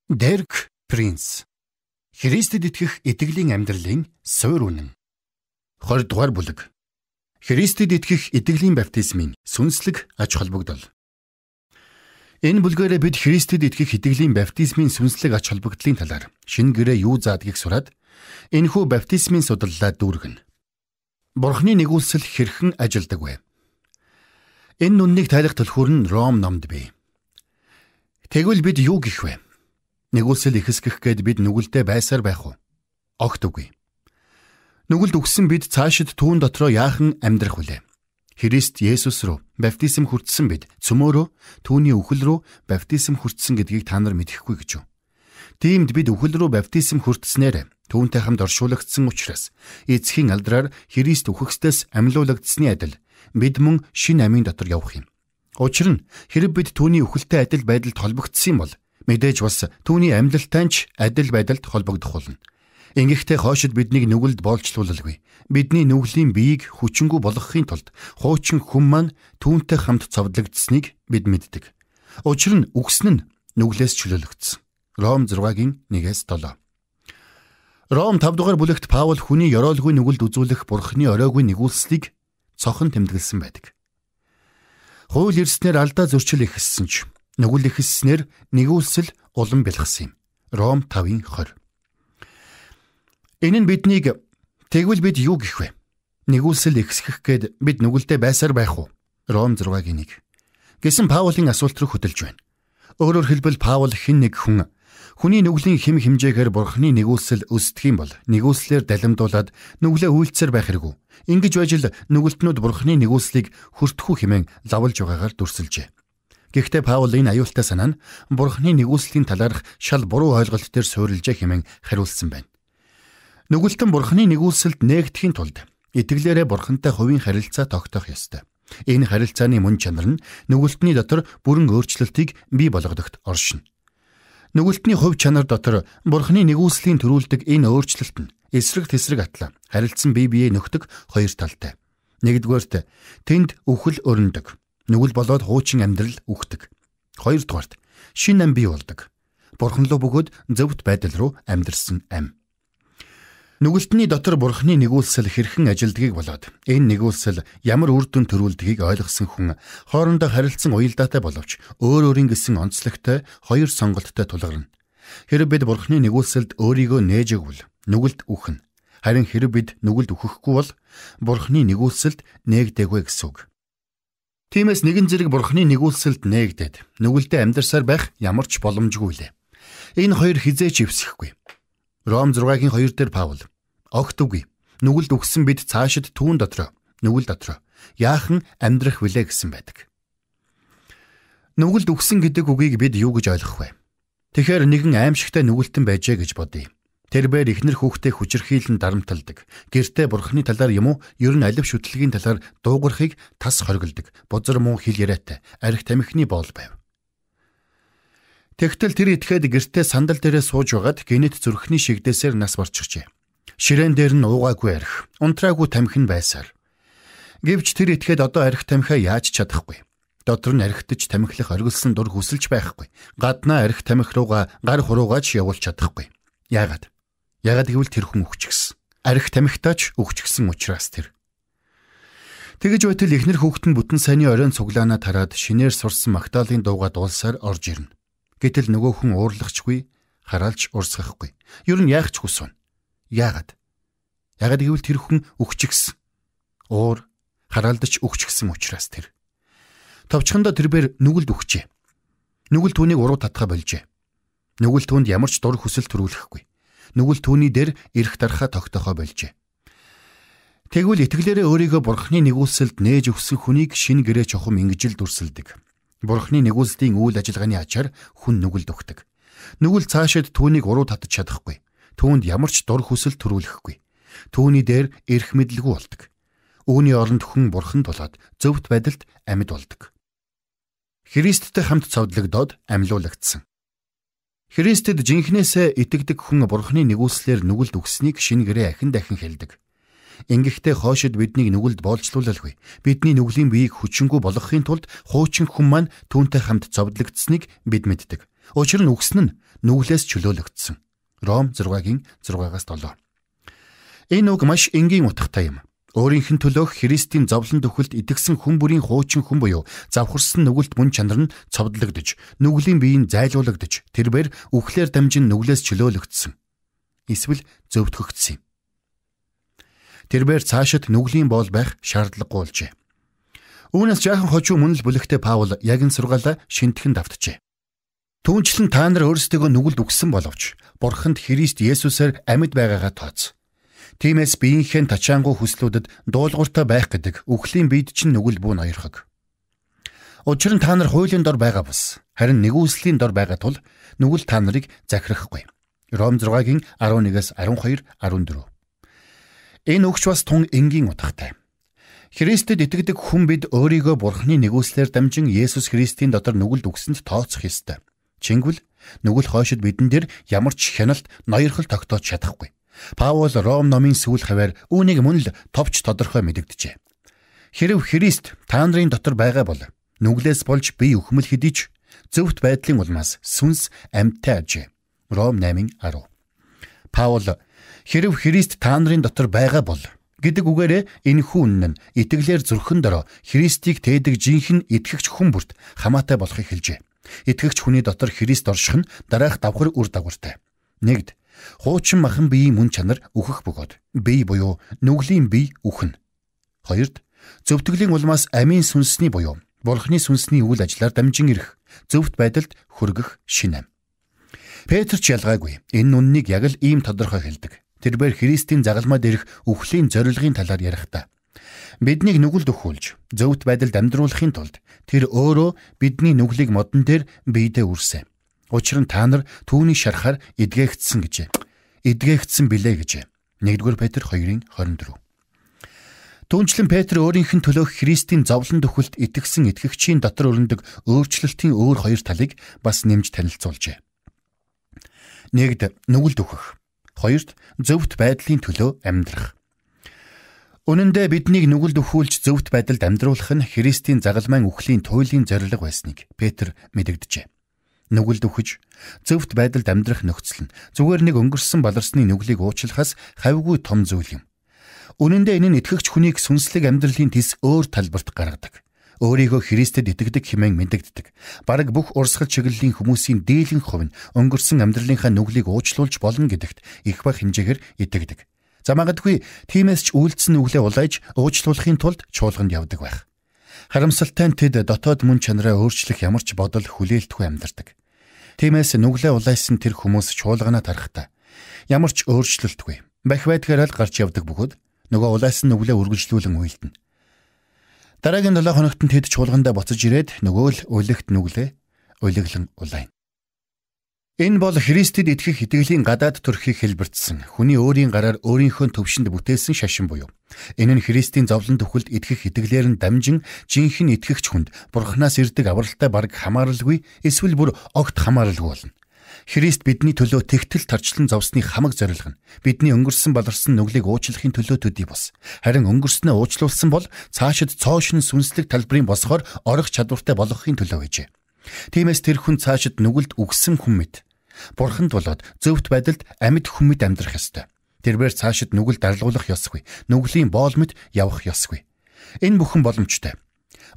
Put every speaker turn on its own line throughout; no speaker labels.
Дерек Принц. Христэд итгэх итгэлийн амьдралын суурь үнэн. 20 дугаар бүлэг. Христэд итгэх итгэлийн баптизмын сүнслэг ач холбогдол. Энэ бүлгээрээ бид Христэд итгэх итгэлийн баптизмын сүнслэг ач холбогдлын талаар шинэ гэрээ юу заадгийг сураад энэхүү баптизмын судаллаа дүүргэнэ. Бурхны нэгүүлсэл хэрхэн ажилдаг вэ? Энэ нүннийг тайлах түлхүүр нь Ром номд бий. Тэгвэл бид юу гэх вэ? Нэгүүлсэл ихэсгэх гээд бид нүгэлдээ байсаар байх уу? Огт үгүй. Нүгэлд үгсэн бид цаашид түүн дотроо яахан амьдрах вүлээ? Христ Есүс рүү баптизм хүртсэн бид цөмөөрөө түүний үхэл рүү баптизм хүртсэн гэдгийг та нар мэдэхгүй гэж юу? Тиймд бид үхэл рүү баптизм хүртснээр түүнтэй хамт оршуулгдсан учраас эцгийн алдраар Христ үхэгсдээс амьлуулагдсны адил бид мөн шинэ амийн дотор явах юм. Учир нь хэрэг бид түүний үхэлтэй адил байдалд холбогдсон юм бол мэдээж бас түүний амьлалтай ч адил байдалд холбогдох болно. Ингэхдээ хойшид биднийг нүгэлд боолчлуулалгүй. Бидний нүглийн биеийг хүчингү болгохын тулд хуучин хүн маань түүнтэй хамт цовдлогдсныг бид мэддэг. Учир нь үгсэн нь нүглээс чөлөөлөгдсөн. Ром 6-гийн 1-7. Ром 5 дугаар бүлэгт Паул хүний ёроолгүй нүгэлд үзүүлэх Бурхны оройгүй нэгүүлслийг цохон тэмдэглэсэн байдаг. Хууль ирснээр алдаа зөрчил ихссэн ч нүгэл ихэсснээр нэгүүлсэл улам бэлгсэн юм. Ром 5-ын 20. Энэ нь биднийг тэгвэл бид юу гэх вэ? Нэгүүлсэл ихсгэх гээд бид нүгэлдээ байсаар байх уу? Ром 6-гийн 1. Гэсэн Паулын асуулт руу хөтөлж байна. Өөрөөр хэлбэл Паул хэн нэг хүн хүний нүглийн хэм хэмжээгээр Бурхны нэгүүлсэл өсдөг юм бол нэгүүлслээр далимдуулаад нүглээ үйлцээр байх хэрэгүү. Ингэж байж л нүгэлтнүүд Бурхны нэгүүлслийг хүртэхүү хэмээн лавлж байгаагаар дүрсэлжээ. Гэхдээ Паул энэ аюултай санаа нь Бурхны нэгүүлслийн талаарх шал буруу ойлголт дээр суурилжээ хэмээн хариулсан байна. Нүгэлтэн Бурхны нэгүүлсэлд нээгдэхийн тулд итгэлээрээ Бурхантай хувийн харилцаа тогтоох ёстой. Энэ харилцааны мөн чанар нь нүгэлтний дотор бүрэн өөрчлөлтийг бий болгодогт оршино. Нүгэлтний хувь чанар дотор Бурхны нэгүүлслийн төрүүлдэг энэ өөрчлөлт нь эсрэг тесрэг атлаа харилцан бие биеэ нөхдөг хоёр талтай. Нэгдүгээрт тэнд үхэл өрнөдөг. Нүгэл болоод хуучин амьдрал үхдэг. Хоёрдугаарт шинэ ам бий болдог. Бурхан руу бөгөөд зөвхт байдал руу амьдрсан ам. Нүгэлтний дотор Бурхны нэгүүлсэл хэрхэн ажилдгийг болоод энэ нэгүүлсэл ямар үр дүн төрүүлдгийг ойлгосон хүн хоорондоо харилцан уялдаатай боловч өөр өөрийн гэсэн онцлогтой хоёр сонголттой тулгарна. Хэрэг бид Бурхны нэгүүлсэлд өөрийгөө нээж өгвөл нүгэлд үхнэ. Харин хэрэг бид нүгэлд үхэхгүй бол Бурхны нэгүүлсэлд нээгдээгүй гэсэн үг. Тиймээс нэгэн зэрэг Бурхны нэгүүлсэлд нээгдээд нүгэлдээ амьдарсаар байх ямар ч боломжгүй лээ. Энэ хоёр хизээч эвсэхгүй. Ром 6-гийн 2 дээр Паул огт үгүй. Нүгэлд үхсэн бид цаашид түүн дотроо, нүгэл дотроо яахан амьдрах вүлээ гэсэн байдаг. Нүгэлд үхсэн гэдэг үгийг бид юу гэж ойлгох вэ? Тэгэхээр нэгэн аимшигтай нүгэлтэн байжээ гэж бодъё. Тэрбээр эхнэр хүүхдээ хүчирхийлэн дарамталдаг. Гэртээ Бурхны талаар юм уу, ер нь алив шүтлгийн талаар дуугарахыг тас хоригддаг. Бузар муу хэл яриатай, арх тамхины боол байв. Тэгтэл тэр итгэхэд гэртээ сандал дээрээ сууж байгаад гэнэт зүрхний шигдээсээр нас барчихжээ. Ширээн дээр нь уугаагүй арх, унтраагүй тамхи нь байсаар. Гэвч тэр итгэхэд одоо арх тамхиа яаж чадахгүй. Дотор нь архитж тамхилах оргилсан дур хүсэлж байхгүй. Гаднаа арх тамхи руугаа гар хуруугаач явуулж чадахгүй. Яагаад? Яагаад гэвэл тэр хүн үхчихсэн. Арх тамхитаач үхчихсэн учраас тэр. Тэгэж байтал эхнэр хүүхэд нь бүтэн сайнны оройн цуглаанаа тараад шинээр сурсан Магдалины дууга дуулсаар орж ирнэ. Гэтэл нөгөө хүн уурлахчгүй, хараалж урсгахгүй. Ер нь яах ч хүсвэн. Яагаад? Яагаад гэвэл тэр хүн үхчихсэн. Уур хараалдаж үхчихсэн учраас тэр. Товчхондоо тэрбээр нүгэлд үхжээ. Нүгэл түүнийг уруу татхаа болжээ. Нүгэл түүнд ямар ч дур хүсэл төрүүлэхгүй. Нүгэл түүний дээр эрх дарахаа тогтоохоо болжээ. Тэгвэл итгэлээрээ өөрийгөө Бурхны нэгүүлсэлд нээж өгсөн хүнийг шинэ гэрээ чухам ингэж л дүрсэлдэг. Бурхны нэгүүлслийн үйл ажиллагааны ачаар хүн нүгэлд өгдөг. Нүгэл цаашид түүнийг уруу татаж чадахгүй. Түүнд ямар ч дур хүсэл төрүүлэхгүй. Түүний дээр эрх мэдлгүй болдог. Үүний оронд хүн Бурханд болоод зөвхт байдалд амьд болдог. Христтэй хамт цовдлогдоод амьлуулагдсан. Христэд жинхнээсээ итгэдэг хүн Бурхны нэгүүлслээр нүгэлд үхснийг шинэ гэрээ ахин дахин хэлдэг. Ингэхдээ хойшид биднийг нүгэлд боолчлуулалгүй. Бидний нүглийн биеийг хүчингү болгохын тулд хуучин хүн маань түүнтэй хамт зовдлогдсныг бид мэддэг. Учир нь үхсэн нь нүглээс чөлөөлөгдсөн. Ром 6-гийн 6-аас 7. Энэ үг маш энгийн утгатай юм. Өөрийнх нь төлөөх Христийн зовлон дөхөлд итгэсэн хүн бүрийн хуучин хүн буюу завхарсан нүгэлт мөн чанар нь цовдлогдож, нүглийн бие нь зайлуулагдаж, тэрбээр үхлээр дамжин нүглээс чөлөөлөгдсөн. Эсвэл зөвтгөгдсөн юм. Тэрбээр цаашид нүглийн боол байх шаардлагагүй болжээ. Үүнээс жаахан хожуу мөн л бүлэгтэй Паул яг энэ сургаалаа шинтгэн давтжээ. Түүнчлэн та нар өөрсдийгөө нүгэлд үгсэн боловч Бурханд Христ Есүсээр амьд байгаагаа тооц. Тиймээс биеийнхээ тачаангуй хүслүүдэд дуулууртай байх гэдэг үхлийн биед чинь нүгэл бүү ноёрхог. Учир нь та нар хуулийн дор байгаа бус харин нэгүслийн дор байгаа тул нүгэл та нарыг захирахгүй. Ром 6-гийн 11-ээс 12, 14. Энэ үгч бас тун энгийн утгатай. Христэд итгэдэг хүн бид өөрийгөө Бурхны нэгүслээр дамжин Есүс Христийн дотор нүгэлд үгсэнд тооцох ёстой. Чингвэл нүгэл хойшид бидэн дээр ямар ч хяналт, ноёрхол тогтоож чадахгүй. Паул Ром номын сүүл хаваар үүнийг мөн л товч тодорхой мэдэгджээ. Хэрв Христ та нарын дотор байгаа бол нүглээс болж бие үхмэл хэдий ч зөвхт байдлын улмаас сүнс амьттай ажээ. Ром 8:10. Паул хэрв Христ та нарын дотор байгаа бол гэдэг үгээрээ энэхүү үнэн нь итгэлээр зүрхэн дороо Христийг тээдэг жинхэнэ итгэгч хүн бүрт хамаатай болохыг хэлжээ. Итгэгч хүний дотор Христ орших нь дараах давхар үр дагавартай. Нэгд, хуучин махан биеийн мөн чанар үхэх бөгөөд бие буюу нүглийн бие үхнэ. Хоёрд, зөвтгөлийн улмаас амийн сүнсний буюу Бурхны сүнсний үйл ажиллаар дамжин ирэх зөвхт байдалд хүргэх шин ам. Петр ч ялгаагүй энэ үннийг яг л ийм тодорхой хэлдэг. Тэрбээр Христийн загалмай дээрх үхлийн зорилгын талаар ярихдаа биднийг нүгэлд өхүүлж зөвхт байдалд амьдруулахын тулд тэр өөрөө бидний нүглийг модон дээр биедээ үрсэн. Учир нь та нар түүний шархаар эдгээгдсэн гэжээ. Эдгээгдсэн билээ гэжээ. 1-р Петр 2:24. Түүнчлэн Петр өөрийнх нь төлөөх Христийн зовлон дөхөлд итгэсэн итгэгчийн дотор өрнөдөг өөрчлөлтийн өөр хоёр талыг бас нэмж танилцуулжээ. Нэгд, нүгэлд өөхөх. Хоёрт, зөвхт байдлын төлөө амьдрах. Үнэн дээр биднийг нүгэлд өхүүлж зөвхт байдалд амьдруулах нь Христийн загалмайн үхлийн туйлын зорилго байсныг Петр мэдэгджээ. Нүгэлд үхэж зөвхт байдалд амьдрах нөхцөл нь зүгээр нэг өнгөрсөн баларсны нүглийг уучлахаас хавьгүй том зүйл юм. Үнэн дээр энэ нь итгэгч хүнийг сүнслэг амьдралын тис өөр талбарт гаргадаг. Өөрийгөө Христэд итгэдэг хэмээн мэдэгддэг. Бараг бүх урсгал чиглэлийн хүмүүсийн дийлэнх хувь нь өнгөрсөн амьдралынхаа нүглийг уучлуулж болно гэдэгт их бага хэмжээгээр итгэдэг. За магадгүй тиймээс ч үйлдсэн нүглээ улайж уучлуулахын тулд чуулганд явдаг байх. Харамсалтай нь тэд дотоод мөн чанараа өөрчлөх ямар ч бодол хүлээлтгүй амьдардаг. Тиймээс нүглээ улайсан тэр хүмүүс чуулганаа тарахдаа ямар ч өөрчлөлтгүй бах байдгаараа л гарч явдаг бөгөөд нөгөө улайсан нүглээ үргэлжлүүлэн уйлдана. Дараагийн 7 хоногт нь тэд чуулгандаа буцаж ирээд нөгөө л улигт нүглээ улиглан улайна. Энэ бол Христэд итгэх итгэлийн гадаад төрхийг хэлбэртсэн хүний өөрийн гараар өөрийнхөө төвшөнд бүтээсэн шашин буюу. Энэ нь Христийн зовлон дөхөлд итгэх итгэлээр нь дамжин жинхэнэ итгэгч хүнд Бурханаас ирдэг авралтай бараг хамааралгүй эсвэл бүр огт хамааралгүй болно. Христ бидний төлөө тэгтэл тарчлан зовсны хамаг зорилго нь бидний өнгөрсөн баларсан нүглийг уучлахын төлөө төдий бус. Харин өнгөрснөө уучлуулсан бол цаашид цоо шинэ сүнслэг талбарын босгоор орох чадвартай болгохын төлөө байжээ. Тиймээс тэр хүн цаашид нүгэлд үгсэн хүн мэт Бурханд болоод зөвхт байдалд амьд хүн мэт амьдрах ёстой. Тэрбээр цаашид нүгэл дарлуулах ёсгүй. Нүглийн боол мэт явах ёсгүй. Энэ бүхэн боломжтой.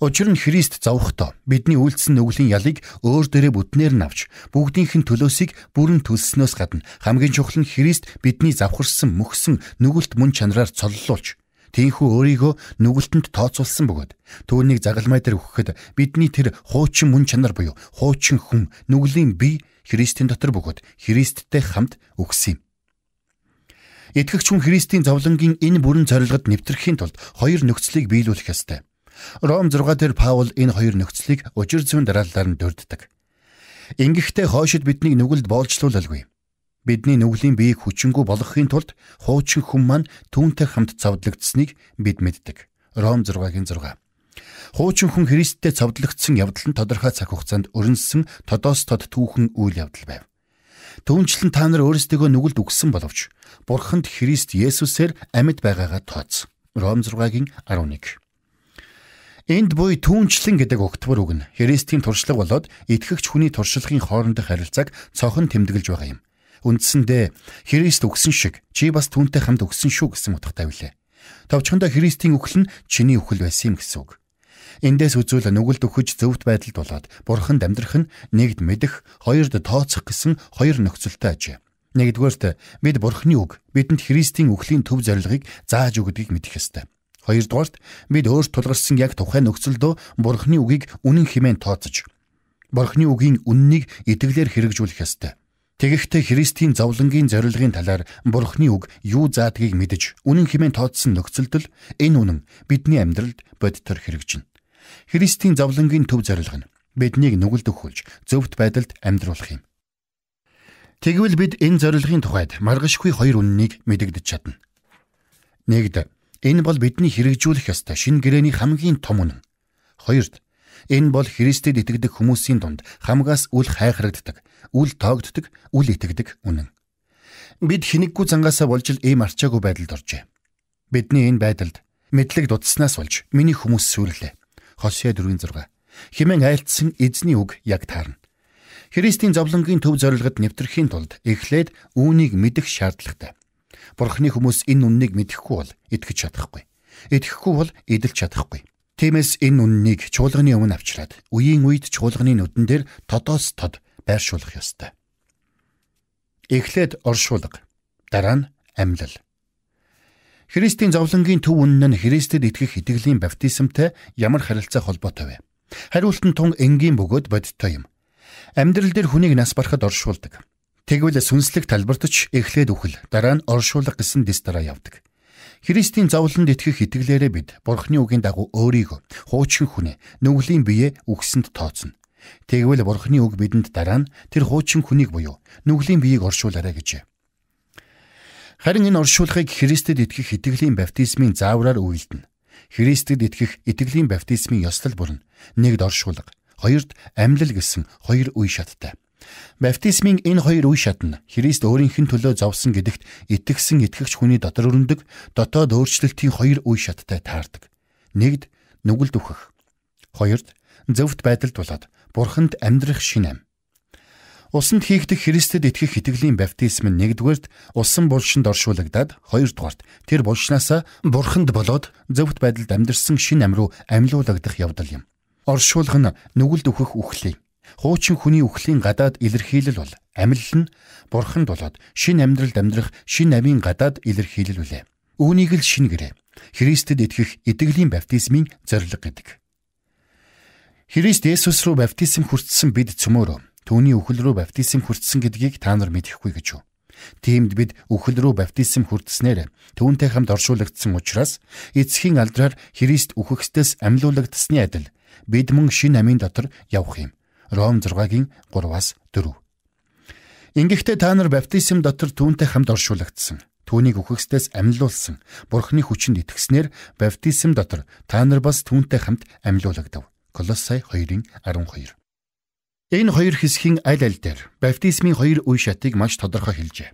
Учир нь Христ зовхдоо бидний үйлдсэн нүглийн ялыг өөр дээрээ бүтнээр нь авч бүгдийнх нь төлөөсийг бүрэн төлснөөс гадна хамгийн чухал нь Христ бидний завхарсан мөхсөн нүгэлт мөн чанараар цоллуулж тийхүү өөрийгөө нүгэлтэнд тооцоолсон бөгөөд түүнийг загалмай дээр өгөхэд бидний тэр хуучин мөн чанар буюу хуучин хүн нүглийн бие Христийн дотор бөгөөд Христтэй хамт өгсөн юм. Итгэгч хүн Христийн зовлонгийн энэ бүрэн зорилгод нэвтрэхийн тулд хоёр нөхцөлийг биелүүлэх ёстой. Ром 6 дээр Паул энэ хоёр нөхцөлийг учир зүйн дарааллаар нь дурддаг. Ингэхдээ хойшид биднийг нүгэлд боолчлуулалгүй. Бидний нүглийн биеийг хүчингү болгохын тулд хуучин хүн маань түүнтэй хамт цовдлогдсныг бид мэддэг. Ром 6-гийн 6. Хуучин хүн Христтэй цовдлогдсон явдал нь тодорхой цаг хугацаанд өрнөссөн тодоос тод түүхэн үйл явдал байв. Түүнчлэн та нар өөрсдийгөө нүгэлд үгсэн боловч Бурханд Христ Есүсээр амьд байгаагаа тооц. Ром 6-гийн 11. Энд буй түүнчлэн гэдэг өгтбөр үг нь Христийн туршлага болоод итгэгч хүний туршлагын хоорондох харилцааг цохон тэмдэглэж байгаа юм. Үндсэндээ Христ үхсэн шиг чи бас түүнтэй хамт үхсэн шүү гэсэн утгатай билээ. Товчхондоо Христийн үхэл нь чиний үхэл байсан юм гэсэн үг. Эндээс үзвэл нүгэлд үхэж зөвхт байдалд болоод Бурханд амьдрах нь нэгд мэдэх, хоёрд тооцох гэсэн хоёр нөхцөлтэй ажээ. Нэгдүгээрт бид Бурхны үг бидэнд Христийн үхлийн төв зорилгыг зааж өгдгийг мэдэх ёстой. Хоёрдугаарт бид өөрт тулгарсан яг тухайн нөхцөлдөө Бурхны үгийг үнэн хэмээн тооцож, Бурхны үгийн үннийг итгэлээр хэрэгжүүлэх ёстой. Тэгэхдээ Христийн зовлонгийн зорилгын талаар Бурхны үг юу заадгийг мэдэж, үнэн хэмээн тооцсон нөхцөлд л энэ үнэн бидний амьдралд бодитоор хэрэгжинэ. Христийн зовлонгийн төв зорилго нь биднийг нүгэлд өхүүлж, зөвхт байдалд амьдруулах юм. Тэгвэл бид энэ зорилгын тухайд маргашгүй хоёр үннийг мэдэгдэж чадна. Нэгд, энэ бол бидний хэрэгжүүлэх ёстой шинэ гэрээний хамгийн том үнэн. Хоёрд, энэ бол Христэд итгэдэг хүмүүсийн дунд хамгаас үл хайхрагддаг, үл тоогддог, үл итгэдэг үнэн. Бид хинэггүй зангаасаа болж л ийм арчаагүй байдалд оржээ. Бидний энэ байдалд мэдлэг дутснаас болж миний хүмүүс сүрлээ. Хосеа 4:6 хэмээн айлтсан эзний үг яг таарна. Христийн зовлонгийн төв зорилгод нэвтрэхийн тулд эхлээд үүнийг мэдэх шаардлагатай. Бурхны хүмүүс энэ үннийг мэдэхгүй бол итгэж чадахгүй. Итгэхгүй бол эдэлж чадахгүй. Тиймээс энэ үннийг чуулганы өмнө авчираад үеийн үед чуулганы нүдэн дээр тодоос тод байршуулах ёстой. Эхлээд оршуулга, дараа нь амьлал. Христийн зовлонгийн төв үнэн нь Христэд итгэх итгэлийн баптизмтай ямар харилцаа холбоотой вэ? Хариулт нь тун энгийн бөгөөд бодиттой юм. Амьдрал дээр хүнийг нас барахад оршуулдаг. Тэгвэл сүнслэг талбарт ч эхлээд үхэл, дараа нь оршуулга гэсэн дэс дараа явдаг. Христийн зовлонд итгэх итгэлээрээ бид Бурхны үгийн дагуу өөрийгөө, хуучин хүнээ, нүглийн биеэ үхсэнд тооцно. Тэгвэл Бурхны үг бидэнд дараа нь тэр хуучин хүнийг буюу нүглийн биеийг оршуулаарай гэжээ. Харин энэ оршуулгыг Христэд итгэх итгэлийн баптизмын заавраар үйлдэнэ. Христэд итгэх итгэлийн баптизмын ёслол бүр нь нэгд оршуулга, хоёрд амьлал гэсэн хоёр үе шаттай. Баптизмын энэ хоёр үе шат нь Христ өөрийнх нь төлөө зовсон гэдэгт итгэсэн итгэгч хүний дотор өрнөдөг дотоод өөрчлөлтийн хоёр үе шаттай таардаг. Нэгд нүгэлд үхэх, хоёрд зөвхт байдалд болоод Бурханд амьдрах шинэ ам. Усанд хийгдэх Христэд итгэх итгэлийн баптизм нь нэгдүгээрт усан булшинд оршуулгадаад, хоёрдугаарт тэр булшнаасаа Бурханд болоод зөвхт байдалд амьдарсан шинэ ам руу амьлуулагдах явдал юм. Оршуулга нь нүгэлд үхэх үхлийн, хуучин хүний үхлийн гадаад илэрхийлэл бол амьлал нь Бурханд болоод шинэ амьдралд амьдрах шинэ амийн гадаад илэрхийлэл үлээ. Үүнийг л шинэ гэрээ, Христэд итгэх итгэлийн баптизмын зорилго гэдэг. Христ Есүс рүү баптизм хүртсэн бид цөмөөрөө түүний үхэл рүү баптизм хүртсэн гэдгийг та нар мэдэхгүй гэж юу? Тиймд бид үхэл рүү баптизм хүртснээр түүнтэй хамт оршуулгдсан учраас эцгийн алдраар Христ үхэхстээс амьлуулагдсаны адил бид мөн шинэ амийн дотор явах юм. Ром 6-гийн 3-аас 4. Ингэхдээ та нар баптизм дотор түүнтэй хамт оршуулгдсан, түүнийг үхэхстээс амьлуулсан Бурхны хүчинд итгэснээр баптизм дотор та нар бас түүнтэй хамт амьлуулагдав. Колосай 2:12. Энэ хоёр хэсгийн аль аль дээр баптизмын хоёр үе шатыг маш тодорхой хэлжээ.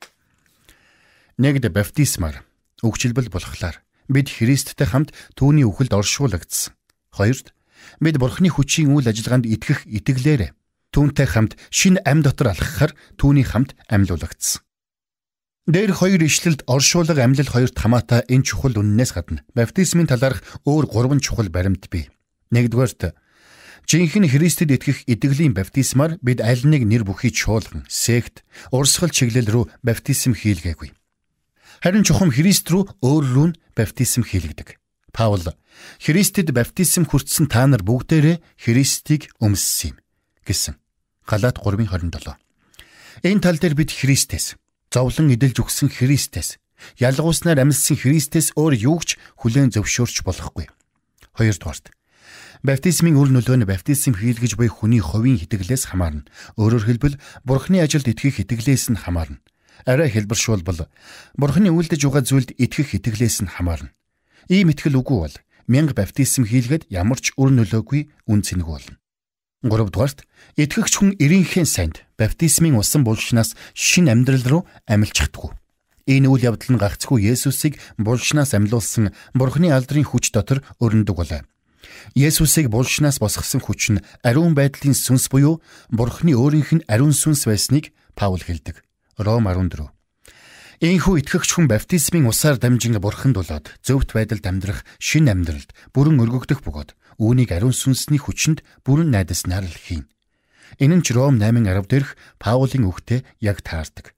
Нэгд баптизмаар үгчилбэл болохлаар бид Христтэй хамт түүний үхэлд оршуулгдсан. Хоёрд бид Бурхны хүчийн үйл ажиллагаанд итгэх итгэлээр түүнтэй хамт шинэ ам дотор алхахаар түүний хамт амьлуулагдсан. Дээр хоёр ишлэлд оршуулга амьлал хоёрт хамаатай энэ чухал үннээс гадна баптизмын талаарх өөр гурван чухал баримт бий. Нэгдүгээрт жинхэнэ Христэд итгэх итгэлийн баптизмаар бид аль нэг нэр бүхий чуулган, сект, урсгал чиглэл рүү баптизм хийлгээгүй. Харин чухам Христ рүү өөр рүү нь баптизм хийлгэдэг. Паул Христэд баптизм хүртсэн та нар бүгдээрээ Христийг өмссөн юм гэсэн. Галаат 3:27. Энэ тал дээр бид Христээс, зовлон эдэлж өгсөн Христээс, ялгууснаар амьдсан Христээс өөр юу ч хүлээн зөвшөөрч болохгүй. Хоёрдугаарт баптизмын үр нөлөө нь баптизм хийлгэж буй хүний хувийн итгэлээс хамаарна. Өөрөөр хэлбэл Бурхны ажилд итгэх итгэлээс нь хамаарна. Арай хэлбэршүүлбэл Бурхны үйлдэж байгаа зүйлд итгэх итгэлээс нь хамаарна. Ийм итгэл үгүй бол 1000 баптизм хийлгээд ямар ч үр нөлөөгүй үн цэнгүй болно. Гуравдугаарт итгэгч хүн эрийнхээ сайнд баптизмын усан булшнаас шинэ амьдрал руу амилчихдаггүй. Энэ үйл явдал нь гагцхүү Есүсийг булшнаас амьлуулсан Бурхны алдрын хүч дотор өрнөдөг болоо. Есүсийг булшнаас босгосон хүч нь ариун байдлын сүнс буюу Бурхны өөрийнх нь ариун сүнс байсныг Паул хэлдэг. Ром 14. Ийхүү итгэгч хүн баптизмын усаар дамжин Бурханд болоод зөвхт байдалд амьдрах шинэ амьдралд бүрэн өргөгдөх бөгөөд үүнийг ариун сүнсний хүчинд бүрэн найдаснаар л хийн. Энэ нь ч Ром 8:10 дээрх Паулийн үгтэй яг таардаг.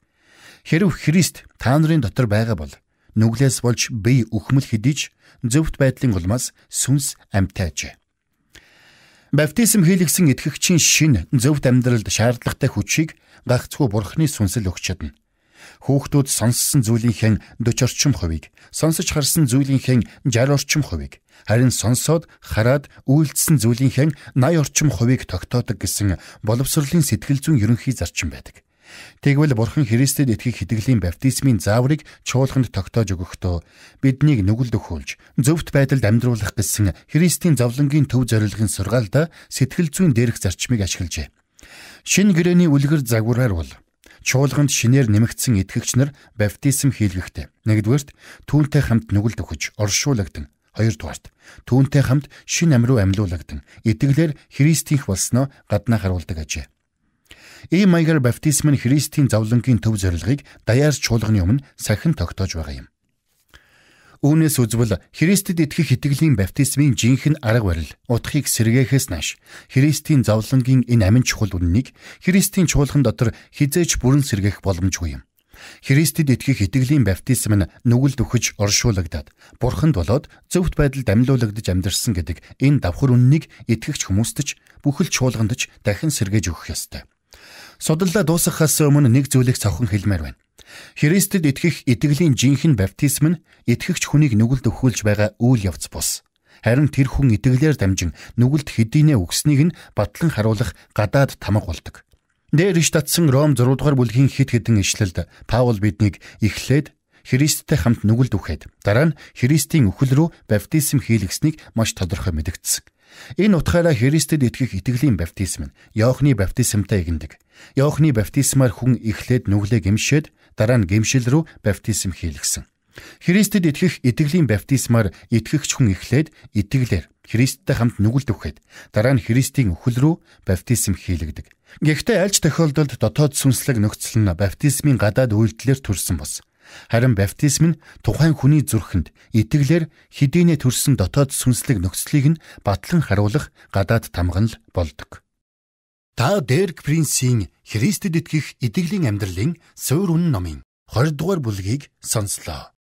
Хэрв Христ та нарын дотор байгаа бол нүглээс болж бие үхмэл хэдий ч зөвхт байдлын улмаас сүнс амьтай ажээ. Баптизм хийлгсэн итгэгчийн шинэ зөвхт амьдралд шаардлагатай хүчийг гагцхүү Бурхны сүнс л өгч чадна. Хүүхдүүд сонссон зүйлийнхээ 40 орчим хувийг, сонсож харсан зүйлийнхээ 60 орчим хувийг, харин сонсоод хараад үйлдсэн зүйлийнхээ 80 орчим хувийг тогтоодог гэсэн боловсролын сэтгэл зүйн ерөнхий зарчим байдаг. Тэгвэл Бурхан Христэд итгэх итгэлийн баптизмын зааврыг чуулганд тогтоож өгөхдөө биднийг нүгэлд өхүүлж, зөвхт байдалд амьдруулах гэсэн Христийн зовлонгийн төв зорилгын сургаалда сэтгэл зүйн дээрх зарчмыг ашиглажээ. Шинэ гэрээний үлгэр загвараар бол чуулганд шинээр нэмэгдсэн итгэгч нар баптизм хийлгэхдээ нэгдүгээрт түүнтэй хамт нүгэлд өгөж оршуулагдан, хоёрдугаарт түүнтэй хамт шинэ ам руу амьлуулагдан итгэлээр Христийнх болсноо гаднаа харуулдаг ажээ. Ийм маягаар баптизм нь Христийн зовлонгийн төв зорилгыг даяар чуулганы өмнө сахин тогтоож байгаа юм. Үүнээс үзвэл Христэд итгэх итгэлийн баптизмын жинхэнэ арга барил утгыг сэргээхээс нааш Христийн зовлонгийн энэ амин чухал үннийг Христийн чуулган дотор хизээч бүрэн сэргээх боломжгүй юм. Христэд итгэх итгэлийн баптизм нь нүгэлд өгөж оршуулгадад Бурханд болоод зөвхт байдалд амьлуулагдаж амьдарсан гэдэг энэ давхар үннийг итгэгч хүмүүст ч бүхэл чуулганд ч дахин сэргээж өгөх ёстой. Судлалаа дуусгахаас өмнө нэг зүйлийг цавхан хэлмээр байна. Христэд итгэх итгэлийн жинхэнэ баптизм нь итгэгч хүнийг нүгэлд өхүүлж байгаа үйл явц бус. Харин тэр хүн итгэлээр дамжин нүгэлд хэдийнэ үгснийг нь батлан харуулах гадаад тамга болдог. Дээр иш татсан Ром 6 дугаар бүлгийн хэд хэдэн ишлэлд Паул биднийг эхлээд Христтэй хамт нүгэлд үхээд дараа нь Христийн үхэл рүү баптизм хийлгэснийг маш тодорхой мэдэгдсэн. Энэ утгаараа Христэд итгэх итгэлийн баптизм нь Иохны баптизмтай эгэндэг. Иохны баптизмаар хүн эхлээд нүглээ гэмшээд дараа нь гэмшил рүү баптизм хийлгэсэн. Христэд итгэх итгэлийн баптизмаар итгэгч хүн эхлээд итгэлээр Христтэй хамт нүгэлд үхээд дараа нь Христийн үхэл рүү баптизм хийлгэдэг. Гэхдээ аль ч тохиолдолд дотоод сүнслэг нөхцөл нь баптизмын гадаад үйлдэлээр төрсэн бос. Харин баптизм нь тухайн хүний зүрхэнд итгэлээр хэдийнэ төрсэн дотоод сүнслэг нөхцөлийг нь батлан харуулах гадаад тамга нь л болдог. Та Дерек Принсийн Христэд итгэх итгэлийн амьдралын суурь үнэн номын 20 дугаар бүлгийг сонслоо.